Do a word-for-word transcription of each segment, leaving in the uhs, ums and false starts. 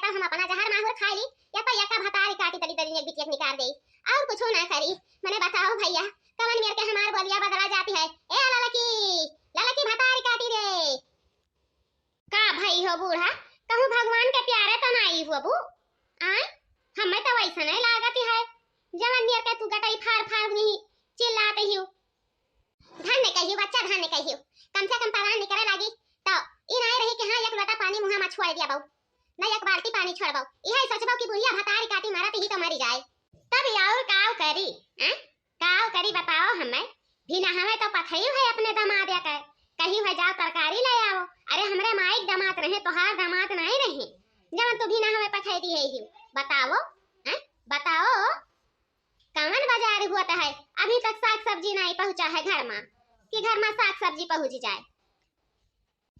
हम अपना जहर माहुर खाइ ली, या तो यका भतारी काटी दलिदरी एक बिटिया के निकार देई, और कुछो ना करी। मने बताओ भइया, कवन मेर के हमार बोलिया बदला जाती है? ए ललकी, ललकी भतारी काटी रे। का भई हो बूढ़ा, कहूँ भगवान के प्यारे तो नाई हुआ बू? आय, हमें तो वैसने लागत है, जवन मेर के तू गटई फार फार हुई चिल्लात हिउ। धन्य कहियो बच्चा, धन्य कहियो। कम से कम परान निकरे लागी, तो ई नाय रही कि हाँ, एक लोटा पानी मुँह में छोड़ दिया बहू, न एक बाल्टी पानी छोड़बो। इहे सोचबो कि बुढ़िया भतारी काटी मारत ही तो मरी जाए। तब और काव करी, हैं? काव करी बताओ हमें? बिना हमें तो पथई है अपने दमाद या के। कही है जाओ तरकारी ले आओ। अरे हमरे माई के दमाद रहे, तोहार दमाद नहीं रहे। जवन तू बिना हमें पथई दिए ही। बताओ, हैं? बताओ। कवन बाजार हुआ है, अभी तक साग सब्जी नहीं पहुँचा है घर में, कि घर में साग सब्जी पहुँच जाए।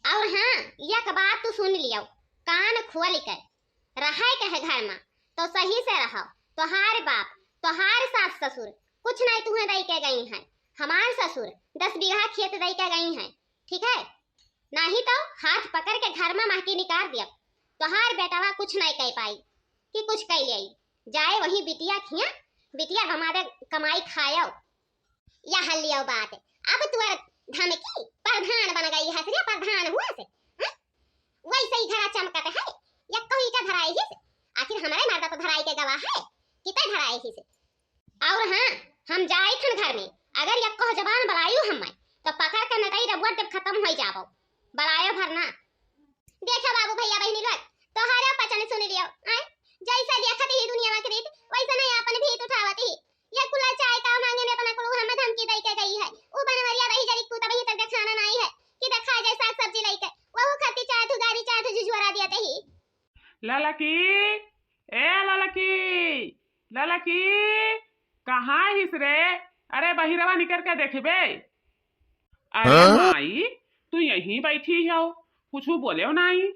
और हाँ, एक बात तू सुन लियो, कान खोल के रहे के है घर में, तो सही से रहो। तोहार बाप, तोहार सास ससुर कुछ नहीं तुहें दई के गई हैं। हमार ससुर दस बीघा खेत दई के गई हैं, ठीक है? नहीं तो हाथ पकड़ के घर में महकी निकाल दियो। तोहार बेटवा कुछ नहीं कह पाई कि कुछ कह ले, जाए वही बिटिया खिया, बिटिया हमारे कमाई खायो। या हल्लियो बात, अब तुअर धमकी प्रधान बन गई है, रे प्रधान हुआ से, हैं? वैसे ही घरा चमकत है, या कोई का धराई ही से? आखिर हमारे मर्दा तो धराई के गवाह है, किते धराई ही से? और हाँ, हम जाई थन घर में, अगर यक्को जबान बलायु हमें, तो पकड़ के नटई रबुआ जब खत्म हो जाबो, बलायो भरना। देखा बाबू भइया बहिनी लोग, तोहरा पचन सुन लियो, आय? जैसे देखत ही दुनिया में रीत, वैसे नहीं अपन भीत उठावत ही। ये कुला चाय का मांगे ने इतना कुलू हमें धमकी दई के गई है। उ बनवरिया रही जरी कुता वही तक देखाना नहीं है कि देखा जाए साग सब्जी लई के। वहू खाती चार ठो गाड़ी, चार ठो जुजुआरा दिया तही। ललकी, ए ललकी, ललकी, कहाँ हिस रे? अरे बहिरवा निकर के देखबे। अरे हाँ? माई, तू यहीं बैठी हो, कुछ बोले नहीं,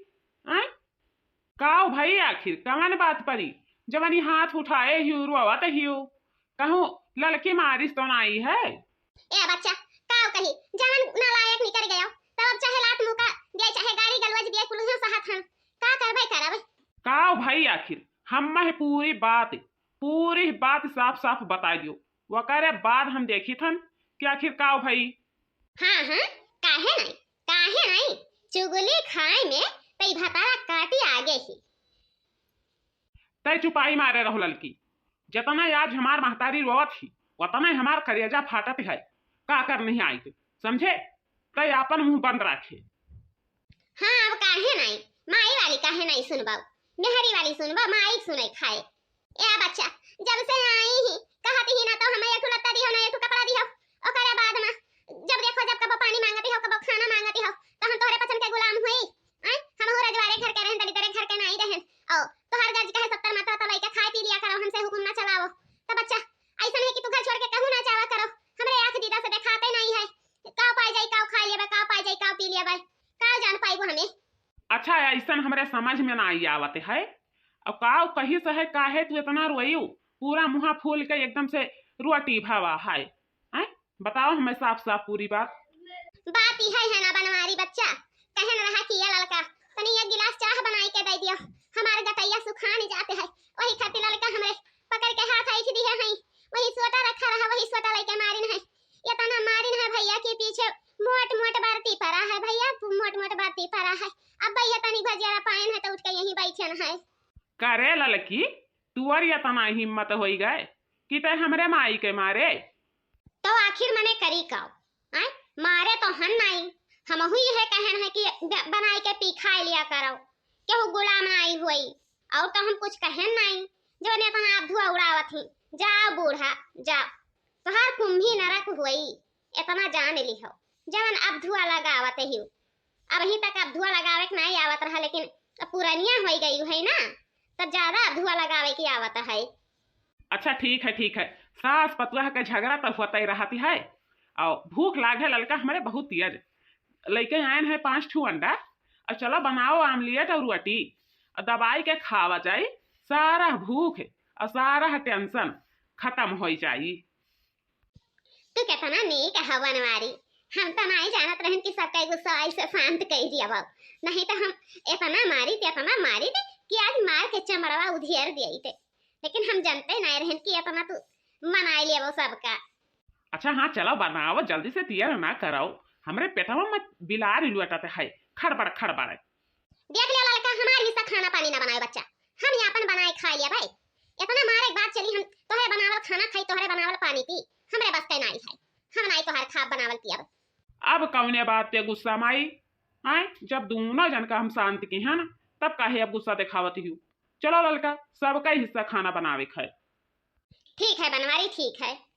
हैं? काव भई आखिर कवन बात परी, जवनी हाथ उठाए हियो, रोवत हियो? कहूँ ललकी मारिस तो नाई है? ए बच्चा, काव कही, जवन नालायक निकर गयो, तब अब चाहे लात मुका दिए, चाहे गारी गलवज दिए, कुलहियो सहत हन। का करबे करब? काव भई आखिर, हम्मे पूरी बात, पूरी बात साफ साफ बताइ दियो, वकरे बाद हम देखित हन कि आखिर काव भई। हाँ, हाँ, काहे नहीं, काहे नहीं? चुगली खाए में तई भतारा काटी आगे ही। तै चुपाई मारे रहो ललकी, जतना आज हमार महतारी रोवत ही, वतना हमार करेजा फाटत है। का करनी आई तो, समझे? तै आपन मुँह बंद राखे। हाँ, अब काहे नहीं, माई वाली काहे नहीं सुनबाऊ, मेहरी वाली सुनबा, माई सुने खाए। ए बच्चा, जब से आई ही, कहत ही ना तो हमें एक ठो लत्ता दिहो, ना एक ठो कपड़ा दिहो। ओकरे बाद में जब देखो, जब कबो पानी मांगती हो, कबो खाना मांगती हो, तो हम तोहरे पसंद के गुलाम हुई? आय, हम हो रजवारे घर के रहन, दलिदरे घर के नहीं रहन। ओ, तोहर गर्ज कहे सत्तर मात्रा तो लइके खाए पी लिया करो, हमसे हुकुम ना चलाओ। तो बच्चा, ऐसा नहीं कि तू घर छोड़ के कहूँ ना जावा करो, हमरे आँख दीदा से देखाते नहीं है। काव पाए जाई, काव खा लेबे, काव पाए जाई, काव पी लेबे, काव जान पाइबो हमें। अच्छा, ऐसन हमरे समझ में ना आई आवत है। अब काव कही से है, काहे तू इतना रोयू? पूरा मुँहा फूल के एकदम से रोटी भावा है। हैं? बताओ हमें साफ साफ पूरी बात। बात ई है, है ना बनवारी बच्चा, कहन रहा कि ये ललका, तनी एक गिलास चाह बनाई के दे दियो, हमार गटैया सुखान जाते है, वही खातिर ललका हमरे पकड़ के हाथ ऐंठ दिहे हैं, वही सोटा रखा रहा, वही सोटा लेके मारिन है। इतना मारिन है भइया कि पीछे मोट मोट बरती पड़ा है भइया, मोट मोट बरती पड़ा है। अब भइया तनी भजिया पायन है तो उठ के यहीं बैठन है। करे ललकी, तुअर इतना हिम्मत होई गए कि तै हमरे माई के मारे? तो आखिर मने करी काव? आय, मारे तो हन नाई, हमहू यह कहन है कि ब-, बनाई के पी खाए लिया करो, केहू गुलाम नाई होई, और तो हम कुछ कहन नाई, जवन इतना अबधुआ उड़ावत ही। जाओ बूढ़ा, जाओ, तोहार कुंभी नरक होई, इतना जान लिहो, जवन अबधुआ लगावत ही। अबही तक अबधुआ लगावे के नाई आवत रहा, लेकिन अब पुरनिया होई गई है ना, तब ज्यादा अबधुआ लगावे की आवत है। अच्छा ठीक है, ठीक है, सास पतुआ के झगड़ा तो होते रहती है। और भूख लागे ललका हमरे बहुत तेज, लइके आयन है पाँच ठू अंडा, और चलो बनाओ आमलेट और रोटी, और दबाई के खावा जाई, सारा भूख और सारा टेंशन खत्म हो जाई। तू केतना नीक हवन वारी, हम तो नाई जानत रहन कि सबके गुस्सा ऐसे शांत कई दिया बाबू, नहीं तो हम इतना मारी थे, इतना मारी थे कि आज मार के चमड़वा उधियर दियाई ते, लेकिन हम जनते नाहीं रहन कि एतना तू मनाई लेबो सबका। अच्छा हाँ, चलो बनाओ, जल्दी से तियार ना कराओ, हमरे पेटवा में बिलार लुटत है, खड़बड़ खड़बड़। देख लियो ललका, हमार हिस्सा खाना पानी ना बनाए बच्चा, हम ही आपन बनाए खाए लिया भाई। एतना मारे के बाद चली हम तोहरे बनावल खाना खाई, तोहरे बनावल पानी पी, हमरे बस के नाई है, हम नाई तोहर खाब बनावल पियब। अब कौने बात पे गुस्सा माई? आए, जब दोनों जन का हम शांत की है ना, तब काहे अब गुस्सा दिखावत ही? चलो ललका, सबका हिस्सा खाना बनावे के है। ठीक है बनवारी, ठीक है।